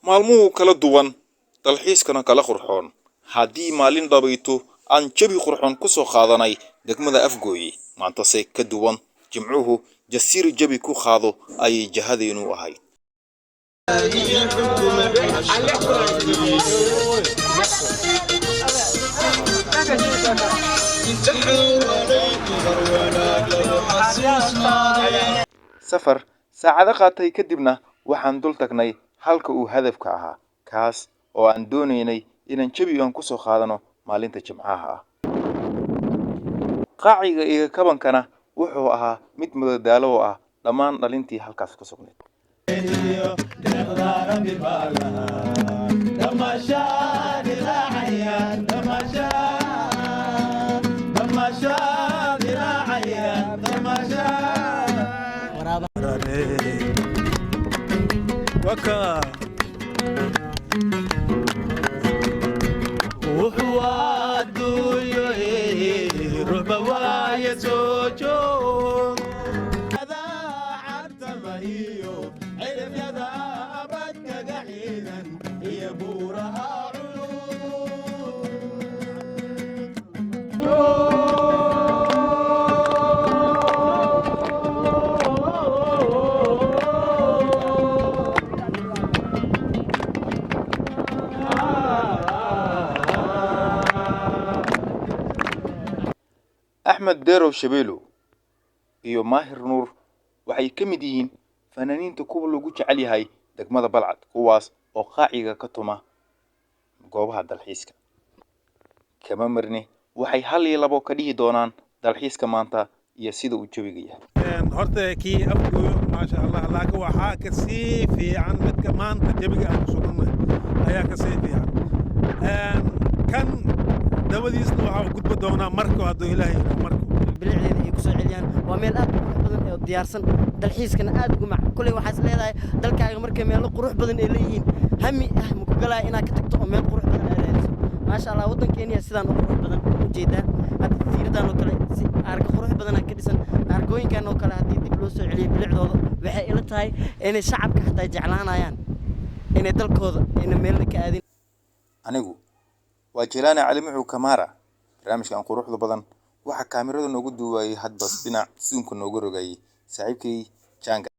Maalmuhu kala duwan, dalxiiskana kala qurxoon. Haddii maalin dhabayto aan jawi qurxoon ku soo qaadanay degmada Afgooye, maantase ka duwan Jimcuhu jasiiro jawi ku qaado ayay jahadeennu ahayd. Safar saacado qaatay kadibna waxaan dul tagnay halka uu hadafka ahaa, kaas oo aan doonaynay inaan jawi aan ku soo qaadano maalinta Jimcaha ah. Qaaciga iyo kabankana wuxuu ahaa mid madadaalo oo ah dhammaan dhalintii halkaas ku sugnayd. Axmed Derow Shabeelow iyo Maahir Nuur waxay ka mid yihiin fanaaniinta kuwa lagu jecel yahay degmada Balcad, kuwaas oo qaaciga ka tuma goobaha dalxiiska. Kama marne waxay hal iyo labo ka dhihi doonaan dalxiiska maanta iyo sida uu jawiga yahay. Horta kii Afgooyo, maasha Allah, laakiin waxaa ka sii fiican midka maanta jawiga aan ku sugannahay ayaa ka sii fiican. Kan dabadiisna waxaa u gudba doonaa Marko, hadduu Ilaahay yidhaah, Marko. Bilicdeeda ay ku soo celiyaan. Waa meel aad u qurux badan oo diyaarsan, dalxiiskana aad ugu mac. Kuley waxaa is leedahay dalkaaga markay meelo qurux badan ay leeyihiin, hami ah maku galaya inaad ka tagto oo meel qurux badan aad raadiso. Maasha Allah, waddankeeniya sidaan u qurux badan ujeedaa. Hadda jasiiradan oo kale si aarga qurux badanaa ka dhisan. Aargooyinkan oo kale haddii dib loo soo celiyo bilicdooda, waxay ila tahay inay shacabka xataa jeclaanayaan inay dalkooda ayna meelna ka aadin. Anigu waa Jelaani Cali Muxuu Kamaara. Barnaamijkan quruxda badan waxaa kaamirada noogu duubayay, hadba dhinac suunka nooga rogayay, saaxiibkay Janga.